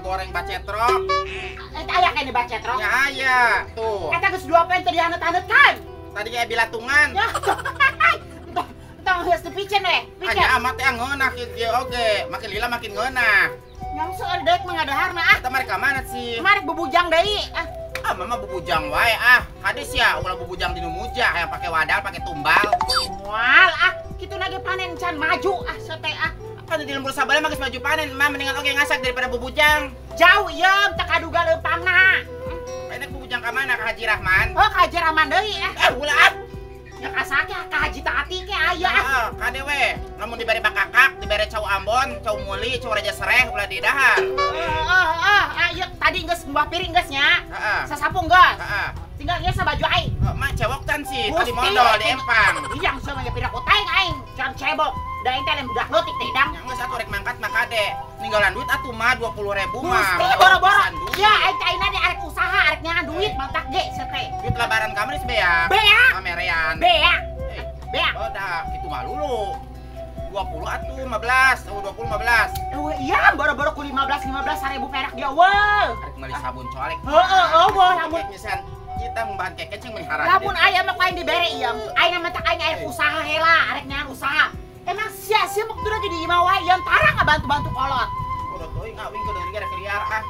Goreng bacetrok. Aya kene bacetrok. Ya aya, tuh. Eta geus 2 poe teu dihanet-hanet kan? Tadi kayak bilatungan. Ya. Tong geus dipicen we. Picen. Aya amat teh ngeunah kieu oge, makin lila makin ngeunah. Nyang seueur deuk mah ngadaharna ah. Eta mari ka mana sih? Mari bubujang deui ah. Ah mama bubujang wae ah. Kades ya ulah bubujang di nu muja hayang pake wadal, pake tumbal. Moal ah, kitu lagi panen can maju ah sete ah. Kan di lembur sabala mah geus maju panen, mah mendingan oge ngasak daripada bubujang. Jauh ieu teu kaduga leumpangna. Enak bubujang ka mana ka Haji Rahman? Oh, ka Haji Rahman deui ah. Eh, ulah ah. Nya kasake ka Haji Taati ke aya ah. Heeh, kade we. Lamun dibere bakakak, dibere cau Ambon, cau Muli, cau Raja Sereh ulah didahar. Heeh, heeh, ieu tadi geus buah piring geus nya. Heeh. Sasapu geus. Heeh. Tinggal geus baju aing. Mak cewok tan sih, tadi modal di empang. Iya, sama nya pira aing aing, can cebok. Da aing teh lain budak leutik teh hidang. Nya geus atuh rek mangkat mah kade. Ninggalan duit atuh mah 20.000 mah. Gusti boro-boro. Ya aing teh ayeuna arek usaha, arek nyangan duit mantak ge sete. Duit lebaran kamari beak. Beak. Pamerean. Beak. Beak. Oh dah kitu mah lulu. 20 atuh 15, oh 20 15. Oh iya, boro-boro ku 15 15 1000 perak dia weuh. Arek meuli sabun colek. Heeh, eueuh lamun nyesan kita membahan kekeceng melihara. Lamun aya mah ku aing dibere ieu. Aing mah tak aing arek usaha heula, arek nyangan usaha. Emang sia-sia waktu lagi di imah wae yang tara ngabantu-bantu kolot. Kolot teuing ah wing kudu rek liar ah.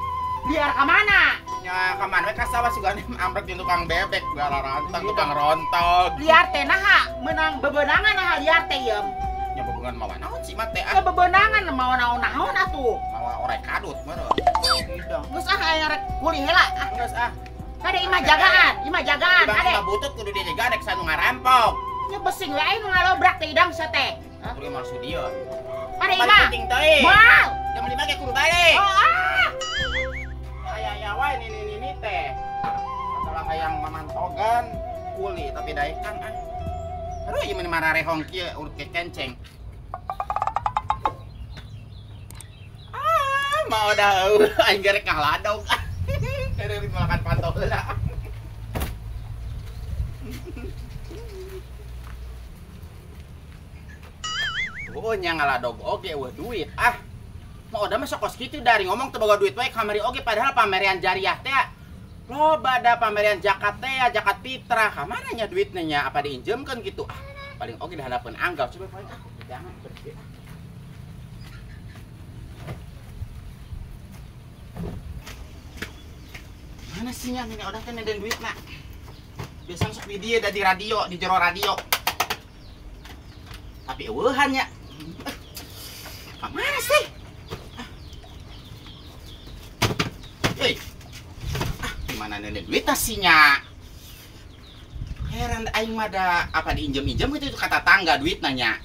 Liar ka mana? Ya ka mana we ka sawah sugane amrek jeung tukang bebek, gararantang tukang rontok. Liar teh naha meunang bebenangan naha liar teh ieu. Nya bebenangan mawa naon sih mah teh ah. Ya bebenangan mawa naon-naon atuh. Mawa orai kadut meureun. Geus ah aing rek kulih heula ah. Geus ah. Kade imah jagaan, imah jagaan kade. Imah butut kudu dijaga rek sanu ngarampok. Nya besing we aing nu ngalobrak teh hidang sia teh. Kudu mah studio. Kade imah. Penting teuing. Moal. Jam 5 ge kudu balik. Oh ah. Aya-aya wae nini-nini teh. Katalah hayang mamantogan kuli tapi daekan ah. Aduh ieu mah mararehong kieu urut ke kenceng. Ah, mau dah aing gerek ngaladog. Dari makan pantau heula. Oh nya ngaladog oge eueuh duit ah. Mau udah masuk kos kitu dari ngomong teu boga duit wae kamari oge padahal pamerian jariah teh. Loba da pamerian zakat teh ya, zakat fitrah. Ka mana nya duitnya nya apa diinjemkeun kitu ah. Paling oge dihadapeun anggal coba paling ah jangan bersih. Mana sih nya ini udah teh neden duit nak. Biasa sok di dieu da di radio, di jero radio. Tapi eueuhan nya. Ka mana sih? Hei. Ah, gimana nenden duit sih nya? Heran aing mah da apa diinjem-injem gitu itu kata tangga duit nanya.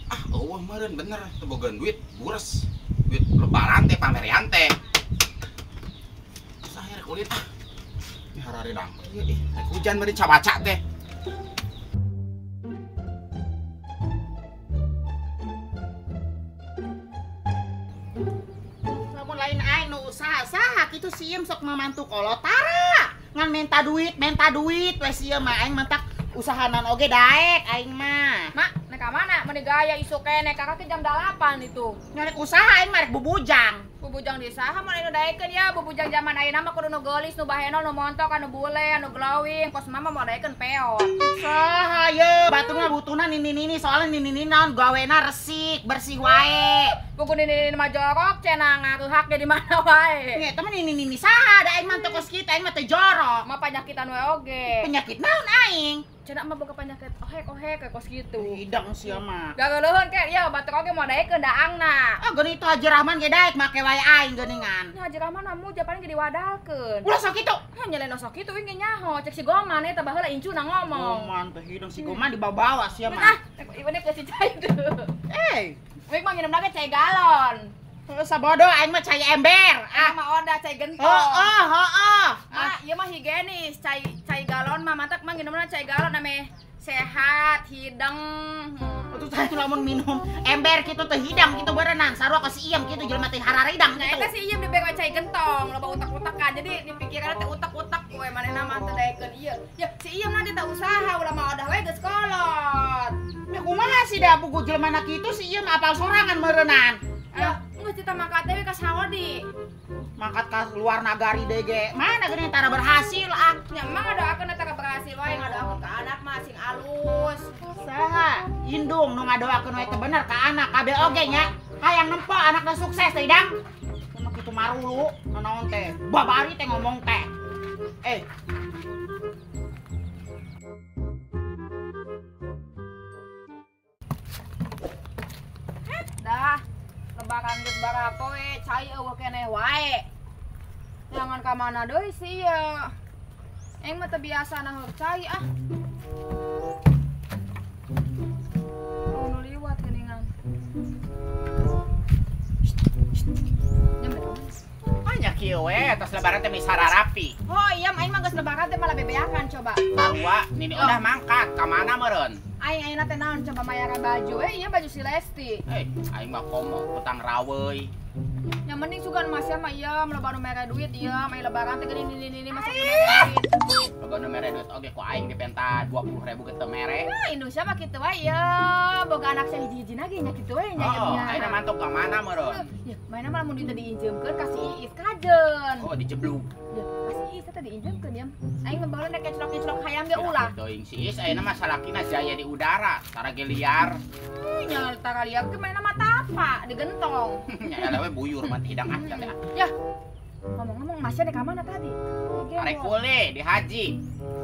Ah, eueuh meureun bener teu boga duit, bures. Duit lebaran teh pamerian teh. Akhir kulit ah. Ini hararidang. Ieu ih, hujan meureun cabaca teh. Lamun lain aing nu usaha saha kitu sieum sok mamantu kolot tara. Ngan minta duit we sieum mah aing mantak usahanan oge daek aing mah. Mak, nek ka mana? Meni gaya isuk keneh kakak ke jam 8 itu. Nyarek usaha aing mah rek bubujang. Bubujang di saha mun anu daekeun ya, bubujang zaman ayeuna mah kudu nu geulis, nu bahenol, nu montok, anu bule, anu glowing, kos mama mau daekeun peot. Saha ye, batur mah butuhna nini-nini soalna nini-nini naon gawena resik, bersih wae. Buku nini-nini mah jorok cenah ngaruhak ge di mana wae. Nya eta mah nini-nini saha da aing mah teu kos kitu, aing mah teu jorok. Mah panyakitan we oge. Penyakit naon aing? Cenah mah boga penyakit ohek-ohek kos kitu. Hidang sia mah. Gagaleuheun ke ya batur oge mau daekeun daangna. Ah geuning itu Haji Rahman ge daek make wae aing geuningan. Nya Haji Rahman mah muja paling ge diwadalkeun. Ulah sok kitu. Hah nyeleno sok kitu we ge nyaho cek si Goman eta baheula incuna ngomong. Goman teh hidang si Goman dibawa-bawa sia mah. Ah, ieu ke si cai teu. Eh, we mah nginum lagi cai galon. Heuh sabodo aing mah cai ember. Ah mah odah cai gentong. Heeh, heeh. Ah, ieu mah higienis, cai cai galon mah mantak mah nginumna cai galon ame sehat, hidang. Atuh tah lamun minum ember kitu teh hidang kitu berenang, sarua ka si Iem kitu jelema teh hararidang kitu. Nah eta si Iem dibere cai gentong, loba utak-utakan. Jadi dipikiranna teh utak-utak we manehna mah teu daekeun ieu. Ya si Iem na teh usaha ulah mah odah we geus kolot. Ya kumaha sih da buku jelema na kitu si Iem apal sorangan meureunnan. Ya geus cita mangkat deui ka Saudi. Mangkat ka luar nagari deui ge. Mana geuning tara berhasil ah. Nya emang ngadoakeun tara berhasil wae, ngadoakeun ka anak mah sing alus. Saha? Indung nu ngadoakeun wae teu bener ka anak kabeh oge nya. Hayang nempo anakna sukses teh dang. Kumaha kitu marulu nanaon teh. Babari teh ngomong teh. Eh. Dah. Lebaran geus barapoe cai eueuh keneh wae. Jangan ka mana deui sih ya. Aing mah teu biasa naheur cai ah. Oh, nu liwat geuningan. Banyak kieu we tos lebaran teh misara rapi. Oh iya, aing mah geus lebaran teh malah bebeakan coba. Sarua nini udah mangkat ka mana meureun? Aing ayeuna teh naon coba mayaran baju. Eh iya baju si Lesti. Eh, aing mah komo utang raweuy. Yang mending sugan mas ya mah iya loba nu mere duit iya, main lebaran teh geuning nini masuk mere duit. Loba nu mere duit oge ku aing dipenta 20.000 ge teu mere. Nah, Indonesia mah kitu wae ya, boga anak saya hiji-hijina ge nya kitu we nya. Oh, ayeuna mantuk ka mana meureun? Ya, mainna mah lamun duit teh diinjeumkeun ka si Iis kajeun. Oh, dijeblug. Ya, ka si Iis teh diinjeumkeun ya. Aing mah baheula nek keclok-keclok hayam ge ulah. Teuing si Iis ayeuna mah salakina jaya di udara, tara ge liar. Nya tara liar ge mainna mah tapa digentong. Nya eleh we buyur mah hidang ah teh. Ya. Ngomong-ngomong masnya di mana tadi? Arek kule di haji.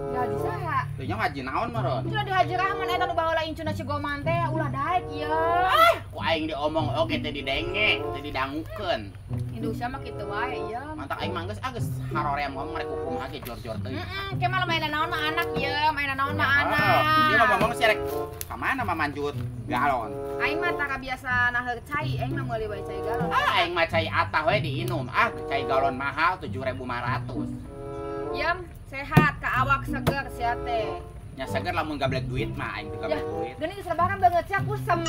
Di haji saha? Teu nya haji naon meureun? Cenah di Haji Rahman eta nu baheula incuna si Goman teh ulah daek ieu. Ah, ku aing diomong oge teh didenge, teh didangukeun. Indonesia mah kitu wae ieu. Mantak aing mah geus ah geus haroream ngomong rek kumaha ge jor-jor teuing. Heeh, ke mah mainan naon mah anak ieu, mainan naon mah anak. Ieu ngomong sih rek ka mana mah manjut galon. Aing mah tara biasa naheur cai, aing mah meuli wae cai galon. Ah, aing mah cai atah we diinum. Ah, cai galon mahal 7.500. Yam, sehat ka awak seger sia teh. Nya seger lamun gablek duit mah aing teu gablek duit. Geuning geus lebaran beungeut sia kusem.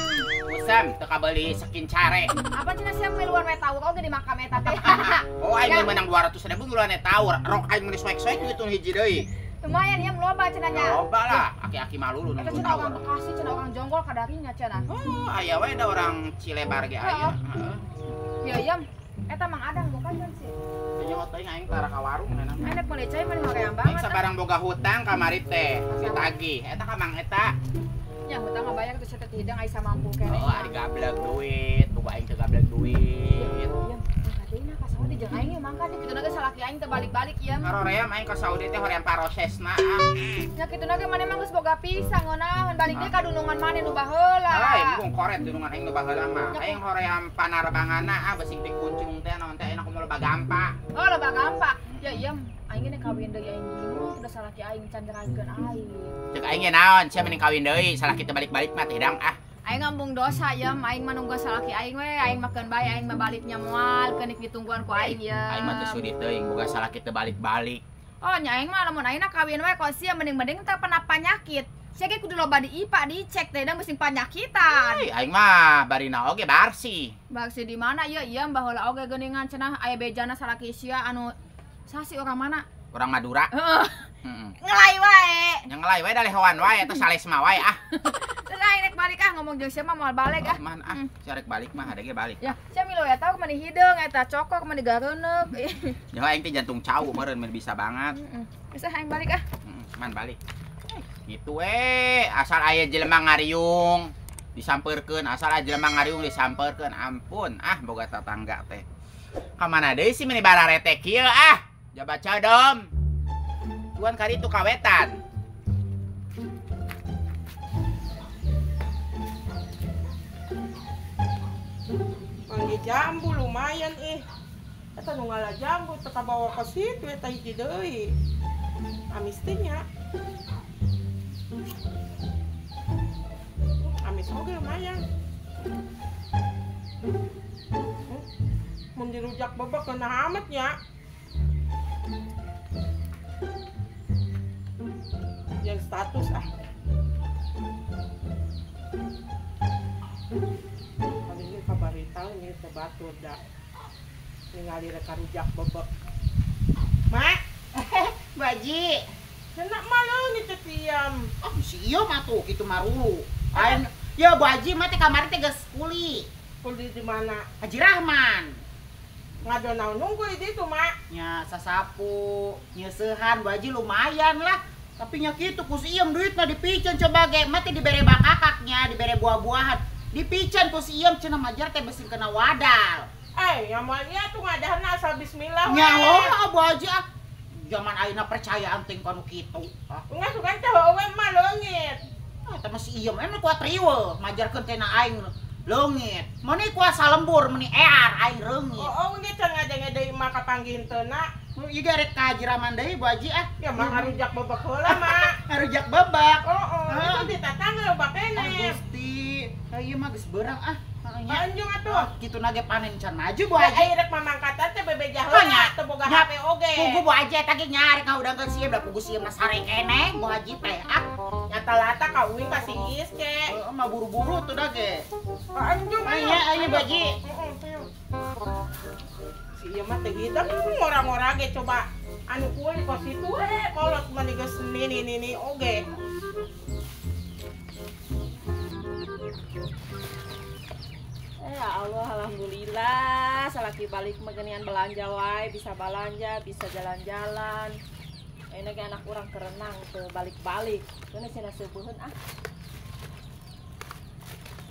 Kusem teu kabeli sekin care. Apa cenah sia miluan we tawur oge di makam eta teh. Oh, aing meunang 200.000 miluan we tawur. Rok aing meuni soek-soek kitu hiji deui. Lumayan ya loba cenah nya. Loba lah, aki-aki malulu nu tawur. Orang Bekasi cenah orang Jonggol kadarinya cenah. Oh, aya we da orang Cilebar ge aya. Heeh. Ya yam, eta Mang Adang bukan kan sih? Teu teuing aing tara ka warung enak. Aing meuli cai mah hoream banget. Aing sabarang boga hutang kamari teh, ditagih. Eta ka Mang eta. Nya hutang mah bayar teh teh hidang aya samampu keneh. Oh, ari gablek duit, boga aing teu gablek duit. Yam, mangkat ka Saudi jeung aing ye mangkat kitu na ge salaki aing teu balik-balik ieu. Haroream aing ka Saudi teh hoream parosesna ah. Nya kitu na ge maneh mah geus boga pisang ngeunaheun balik deui ka dunungan maneh nu baheula. Lain embung koret dunungan aing nu baheula mah. Aing hoream panarbanganna ah besing dikuncung teh naon teh enak kumaha loba gampa. Oh, loba gampa. Ya iya, aing ge kawin deui aing bingung teu salaki aing can diragukeun aing. Ceuk aing ge naon sia mending kawin deui salaki teu balik-balik mah teh hidang ah. Aing ngambung dosa ya, aing mah nunggu salaki aing we, aing makeun bae, aing mah baliknya moal, keunik ditungguan ku aing ya. Aing mah teu sudi teuing boga salaki teu balik-balik. Oh nya aing mah lamun aing kawin we kok sia mending-mending teu pernah panyakit. Sia ge kudu loba di IPA dicek teh da mesti panyakitan. Aing mah barina oge barsi. Barsi di mana ieu? Ieu baheula oge geuningan cenah aya bejana salaki sia anu sasi orang mana? Orang Madura. Heeh. Ngelai wae. Nya ngelai wae da lehoan wae eta salesma wae ah. Terus Ah, rek balik ah ngomong jeung sia mah moal balik ah. Man ah, sia rek balik mah ada ge balik. Ya, sia milu ya tahu mani hideung eta cokok mani gareuneup. Ya aing teh jantung cau meureun bisa banget. Bisa aing balik ah. Man balik. Gitu we, asal aya jelema ngariung disampeurkeun, asal aya jelema ngariung disampeurkeun. Ampun, ah boga tetangga teh. Ka mana deui sih meni bararete kieu ah? Jabat cadom. Tuan kali itu kawetan. Manggi jambu lumayan ih. Eta nu ngala jambu teu kabawa ka situ eta hiji deui. Amis teh nya. Amis oge lumayan. Mun dirujak bebek kena amat nya. Yang status ah. Kali ini kabarita ini tebatur dah. Ningali rek rujak bebek. Mak, Bu Haji. Enak malu nih teh tiam. Ah, si ieu mah tuh kitu marulu. Aing ya Bu Haji mah teh kamari teh geus kuli. Kuli di mana? Haji Rahman. Ngado naon nunggu di ditu, Mak? Nya sasapu, nyeusehan Bu Haji lumayan lah. Tapi nya kitu ku si iem duitna dipiceun coba ge mah teh dibere bakakaknya, dibere buah-buahan. Dipiceun ku si iem cenah majar teh beusi kena wadal. Eh, yang moal ieu tuh ngadahna asal bismillah we. Nya oh, Bu Haji ah. Zaman ayeuna percayaan teh kanu kitu. Ah. Enggak sugan teh heueuh mah leungit. Ah, eta mah si iem emang kuat riweuh majarkeun teh na aing leungit. Meuni kuasa lembur meuni ear aing reungit. Oh, oh ge can ngadenge deui mah kapanggih henteu na. Ieu ge rek ka Haji Rahman deui Bu Haji ah. Ya mah ngarujak bebek heula mah. Ngarujak bebek. Oh, oh, itu di tatangga loba keneh. Gusti, ieu mah geus beurang ah. Anjung atuh. Kitu na ge panen can maju Bu Haji. Ai rek mamangkatan teh bebeja heula teu boga HP oge. Pugu Bu Haji eta ge nya rek ngahudangkeun sieum da pugu sieum na sare keneh Bu Haji teh ah. Nyata lata ka uing ka si Is ke. Heeh mah buru-buru tuh da ge. Anjung. Aya aya Bu Haji. Si ieu mah teh hidang ngora-ngora ge coba anu kueul di kos itu we kolot mah geus nini-nini oge. Ya Allah, alhamdulillah salaki balik megenian belanja wae, bisa belanja, bisa jalan-jalan. Ini ge anak urang kerenang teu balik-balik. Keun cenah seubeun ah.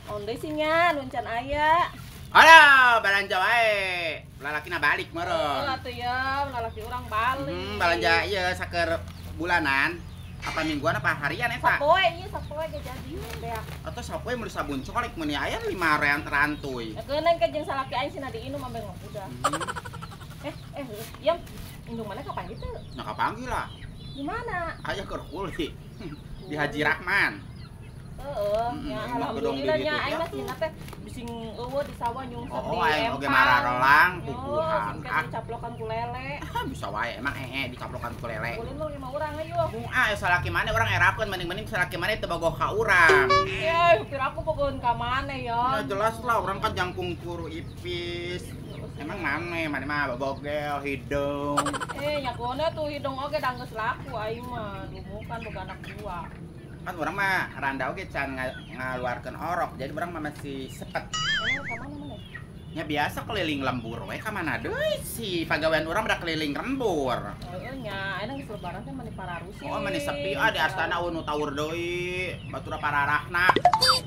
Onde sih nya nu can aya. Alah, belanja wae. Lalakina balik meureun. Oh, atuh ya, lalaki urang balik. Belanja ieu saker bulanan. Apa mingguan apa harian eta? Sapoe ieu sapoe ge jadi beak. Atau sapoe meuli sabun colek meuni aya 5 rantuy. Keun ke jeung salaki aing cenah diinum ambe ngopudah. Yam, indung mana kapan gitu? Nah kapanggih lah. Di mana? Aya keur kuli. Di Haji Rahman. Heeh, ya alhamdulillah nya aing mah cenah teh bising eueuh di sawah nyungsep di Oh, aing oge mararelang pupuhan. Ah, dicaplokan ku lele. Bisa wae emang hehe dicaplokan ku lele. Ulin lu lima urang ayo. Mung ah salaki maneh urang erakeun mending-mending salaki maneh teu bogoh ka urang. Ya, pikir aku bogoheun ka maneh ya. Ya jelas lah urang kan jangkung kuru ipis. Emang maneh, maneh mah bogel hidung. Nya kuona tuh hidung oge da geus laku aing mah, dumukan boga anak dua. Kan urang mah randa oge can ngaluarkeun orok, jadi urang mah masih sepet. Ka mana maneh? Ya biasa keliling lembur we ka mana deui si pagawean urang pada keliling lembur. Heeh nya, ayeuna geus lebaran teh mani pararusi. Oh, mani sepi ah di astana eueuh nu taur deui, batur pararahna.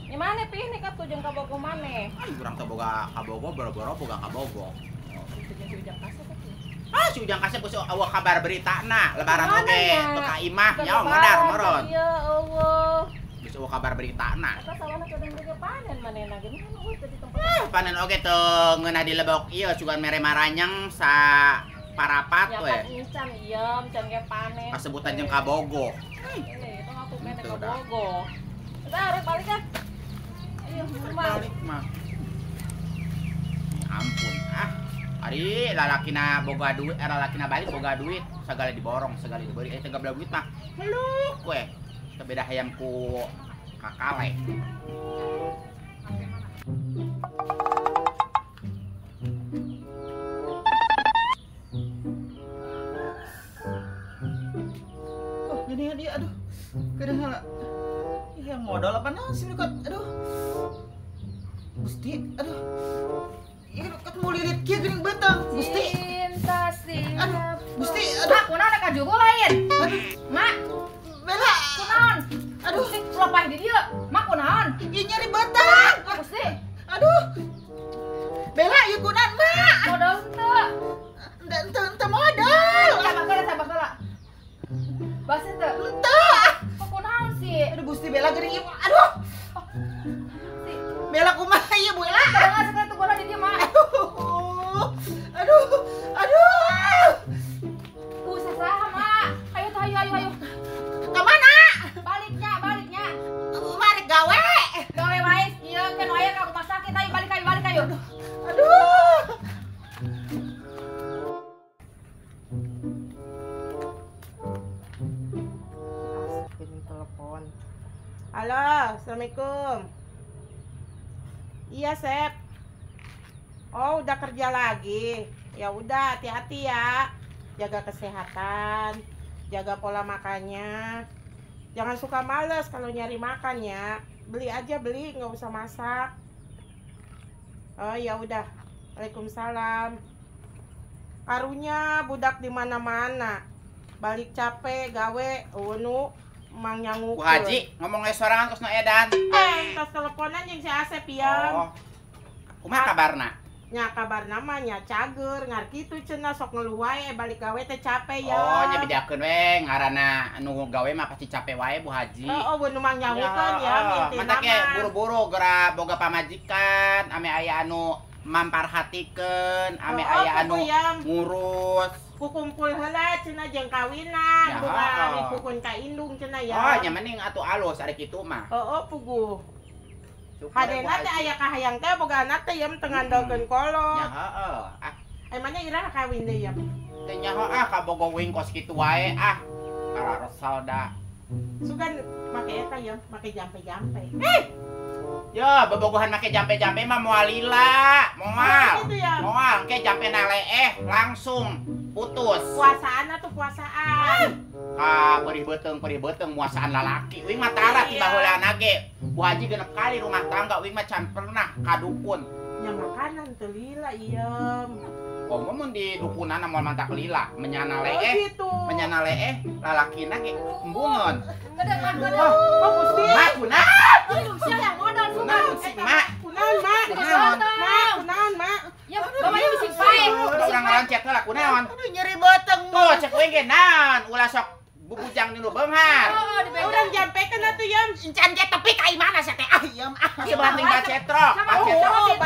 Nya maneh pih nih ka tuh jeung ka Bogo maneh? Ai urang teh boga ka Bogo boro-boro boga ka Bogo. Oh, jeung si Ujang Kasep teh. Ah, si Ujang Kasep geus eueuh kabar beritana, lebaran oge teu ka imah nya ngodar moron. Iya, eueuh. Geus eueuh kabar beritana. Eta sawahna kadang ge panen manehna ge kan eueuh teh di tempat. Panen oge teu ngeunah di lebok ieu sugan mere maranyang sa parapat we. Ya kan encan ieu, encan ge panen. Kasebutan jeung ka Bogo. Itu aku kene ka Bogo. Eta arek balik ah. Ayo, balik mah. Ampun ah. Ari lalakina boga duit, lalakina balik boga duit, sagala diborong, sagala diberi, teu gabla duit mah. Meluk we. Teu beda hayam ku kakale. Oh, gini dia aduh. Kadang hala. Yang modal apa naon sih dekat? Aduh. Gusti, aduh. Ieu dekat mulilit kieu geuning beuteung. Gusti. Cinta sih. Aduh, Gusti, aduh. Mak, kunaon ka jugo lain? Aduh. Mak. Bella. Kunaon? Aduh, Gusti, lopah di dieu. Mak kunaon? Ieu nyeri beuteung. Gusti. Aduh. Bella, ieu kunaon, Mak? Modal teu. Henteu modal. Sabar heula. Basi teu? Henteu. Kok kunaon sih? Aduh, Gusti Bella geuning ieu. Aduh. Si. Bella kumaha ieu, Bu Ella? Tengah sekali tuh bola di dieu, Mak. Aduh. Aduh. Aduh. Saha, Mak? Ayo tuh, ayo. Ka mana? Baliknya. Balik gawe. Gawe wae ieu kan aya ka rumah sakit, ayo balik ayo. Aduh. Asik telepon. Halo, assalamualaikum. Iya, Sep. Oh, udah kerja lagi. Ya udah, hati-hati ya. Jaga kesehatan, jaga pola makannya. Jangan suka males kalau nyari makan ya. Beli aja beli, nggak usah masak. Oh ya udah. Waalaikumsalam. Karunya budak di mana-mana. Balik capek gawe, nu mang nyangukeun. Bu Haji ngomong sorangan kos nu edan. Tas teleponan jeung si Asep ya. Oh. Kumaha kabarna? Nya kabar namanya cager ngar kitu cenah sok ngeluh wae balik gawe teh capek ya. Oh nya bejakeun we ngaranna anu gawe mah pasti capek wae Bu Haji. Oh, oh nu mang nyangukeun ya mintina mah. Mantak buru-buru geura boga pamajikan ame aya anu mamparhatikeun, ame aya anu ngurus. Kukumpul heula cenah jeung kawinan, bukan pukun ka indung cenah ya. Oh nya mending atuh alus ari kitu mah. Heeh puguh. Hadena teh aya kahayang teh boga anak teh yeuh teu ngandalkeun kolot. Ya heeh. Ah, emangnya iraha kawin deui yeuh? Teu nyaho ah kabogo uing kos kitu wae ah. Kararesel da. Sugan make eta yeuh, make jampe-jampe. Ya, bobogohan make jampe-jampe mah moal lila, moal. Gitu ya? Moal engke jampe na leeh langsung putus. Puasaan atuh puasaan. Ka perih beuteung muasaan lalaki. Uing mah tara ti baheulana ge. Bu Haji genep kali rumah tangga uing mah can pernah ka dukun. Nya makanan teu lila ieum. Komo mun di dukunana moal mantak lila, menyana leeh. Oh gitu. Menyana leeh lalakina ge embungeun. Kedeng. Oh Gusti. Mak kunaon? Aduh, sia yang modal sugan. Mak kunaon, Mak? Kunaon? Mak kunaon, Mak? Ya, bapaknya bising pae. Urang ngarancet heula kunaon? Aduh nyeri beuteung. Tuh cek uing ge naon ulah sok bubujang dinu beunghar. Urang jampekeun atuh yeum. Encan ge tepi ka imana sia teh. Ah yeum ah. Ieu banting bacetrok. Bacetrok.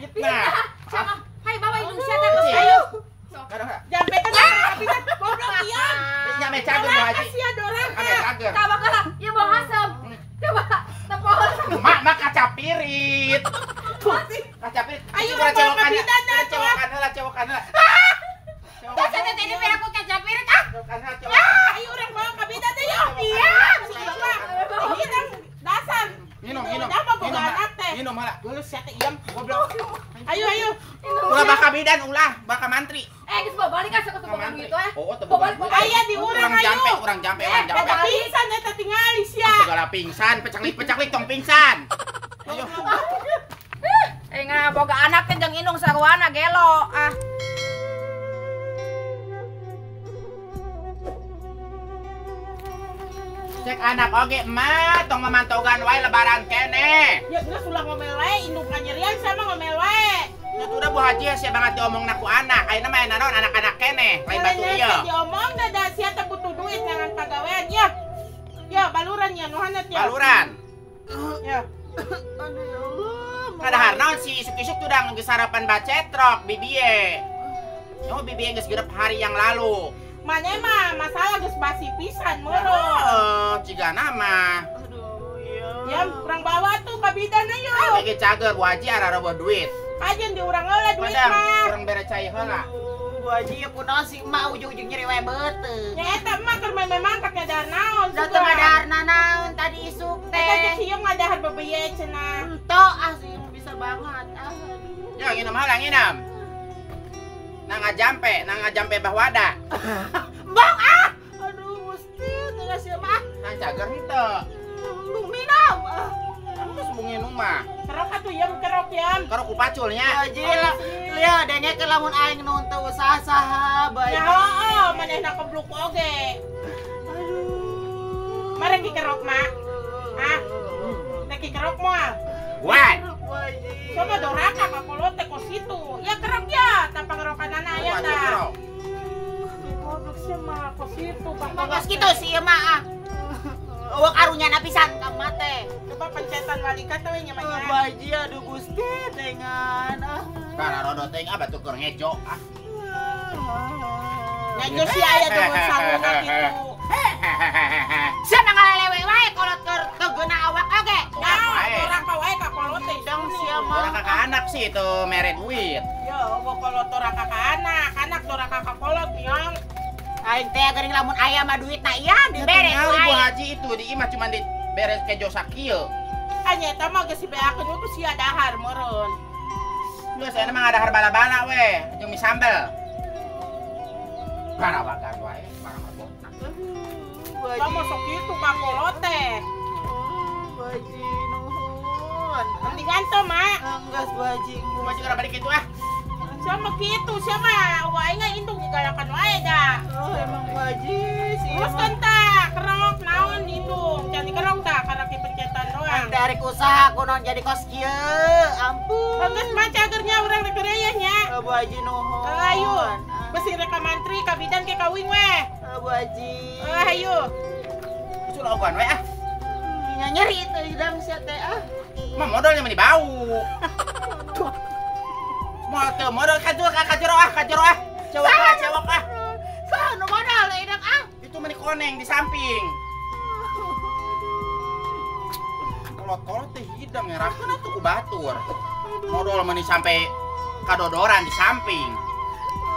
Fitnah. Sama. Hai bawa indung sia teh. Ayo. Jampekeun tapi kan goblok yeum. Nya me cager Bu Haji. Sia dorang. Ame cager. Coba heula, ieu bau asem. Coba tepol. Mak mak kaca pirit. Kaca pirit. Ayo urang bawa ka bidan cewokan heula, cewokan heula. Tah teh ini aku kaca pirit ah. Ayo urang bawa ka bidan teh yeuh. Iya. Iya dasar. Minum. Minum heula. Geus sia teh iem goblok. Ayo ayo. Ulah baka bidan ulah, baka mantri. Geus bawa balik ah sok teu gitu eh. Oh, teu boga. Aya di urang ayo. Urang jampe, urang jampe. Eta pingsan eta tingali sia. Segala pingsan, pecaklik tong pingsan. Ayo. Boga anak teh jeung indung sarwana gelo ah. Cek anak oge emak tong memantogan wae lebaran kene. Ya geus ulah ngomel wae indung kanyerian sama ngomel wae. Nya udah Bu Haji sia banget diomongna ku anak. Ayeuna mah naon anak-anak kene lain batu ieu. Diomong da sia teh butuh duit jangan pagawean ya. Ya baluran ya nu hanet ya. Baluran. Ya. Aduh ya Allah. Kadahar naon si isuk-isuk tuh udah geus sarapan bacetrok bibie. Oh bibie geus genep hari yang lalu. Mane mah masalah geus basi pisan meureun. Heeh, cigana mah. Aduh iya. Ya urang bawa tuh ka bidan ayo. Ge cager Bu Haji arara duit. Ajeun di urang heula duit mah. Urang bere cai heula. Bu Haji ya kunaon sih emak ujung-ujung nyeri wae beuteung. Nya eta emak keur memang kakek dahar naon. Da teu ngadahar naon tadi isuk teh. Eta cek sieu ngadahar bebeye cenah. Ento ah sih bisa banget. Ah. Ya nginum heula nginum. Nang ngajampe bah wada. Bang ah. Aduh Gusti, teu sia mah. Nang cager henteu. nginum mah. Kerok atuh yam kerok yam. Kerok ku paculnya. Haji lah. Lihat denge ke lamun aing nu teu usaha saha bae. Ya heueuh manehna kebluk oge. Aduh. Mare ki kerok mak. Hah? Nek ki kerok moal. Wah. Coba doraka ka kolot teh kos kitu. Ya kerok ya, tanpa ngerokanana aya tah. Goblok sia mah kos kitu. Kos kitu sih mah ah. Eueuh karunyana pisan ka mate. Coba pencetan walikat we nya mah. Bu Haji aduh Gusti dengan ah. Kararodo teh ah batur keur ngejo ah. Ngejo si aya teh sanguna kitu. Sia mah ngalelewe wae kolot keur teu geuna awak oge. Nah, orang ka wae ka kolot teh dong sia mah. Orang ka anak sih itu mere duit. Ya, eueuh kolot ora ka anak, anak ora ka kolot nyong. Aing teh geuning lamun aya mah duitna ieu dibere ku aing. Bu aing. Haji itu di imah cuman dibere kejo sakieu. Anya eta mah geus dibeakeun ku sia dahar meureun. Geus aya mah ngadahar bala-bala we, jeung mie sambel. Barawagan wae, barang rebotna. Bu Haji. Kamu sok kitu ka kolot teh. Bu Haji nuhun. Mendingan teh mak. Enggeus Bu Haji. Bu Haji geura balik kitu ah. Sama kitu siapa? Wae nga indung galakan wae dah. Oh, emang Bu Haji sih. Terus kan tah, kerok naon indung. Jadi kerok tah karena pencetan doang. Dari usaha kunaon jadi kos kieu. Ampun. Geus mah cagernya urang rek reyeh nya. Oh, Bu Haji nuhun. Ayo. Besi rek ka mantri ka bidan ke kawing we. Oh, Bu Haji. Ayo. Usul ogoan we ah. Nya nyeri teh hidang sia teh ah. Mah modalnya mah dibau. Motor modal ka jero ah, ka jero ah. Cewek ah, cewek ah. Saha nu modal hidang ah? Itu meni koneng di samping. Kolot-kolot teh hidang ngerakeun atuh ku batur. Modal meni sampai kadodoran di samping.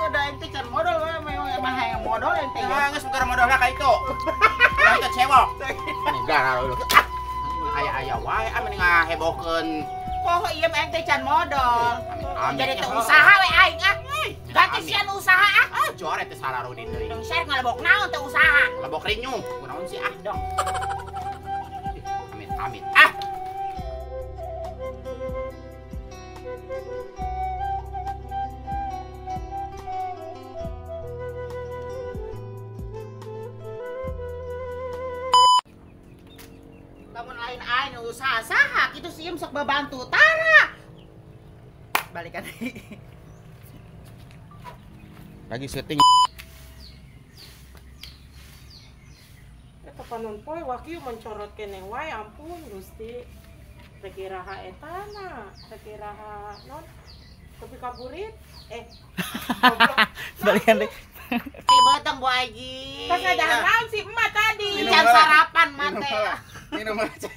Udah ente can modal we mah hayang modal ente. Ya geus bukan modal ka itu. Ulah teh cewek. Gara lu. Ah. Aya-aya wae ah meni ngahebohkeun. Poho ieu mah ente can modal. Amit. Jadi teu usaha we aing ah. Ganti sian usaha ah. Ah joret teh sararudi deui. Dong share ngalebok naon teu usaha. Lebok rinyuh, kunaon sih ah. Dong. Amit amit. Ah. Lamun lain aing usaha saha kitu sieum sok babantu tara. Balikan. Lagi syuting. Eta panon poe wakieu mencorot keneh wae ampun Gusti. Rek iraha etana, rek iraha non kopi kaburit Balikan deui. Tibeteng Bu Haji. Tas ada naon si emak tadi. Can sarapan mah teh. Minum aja.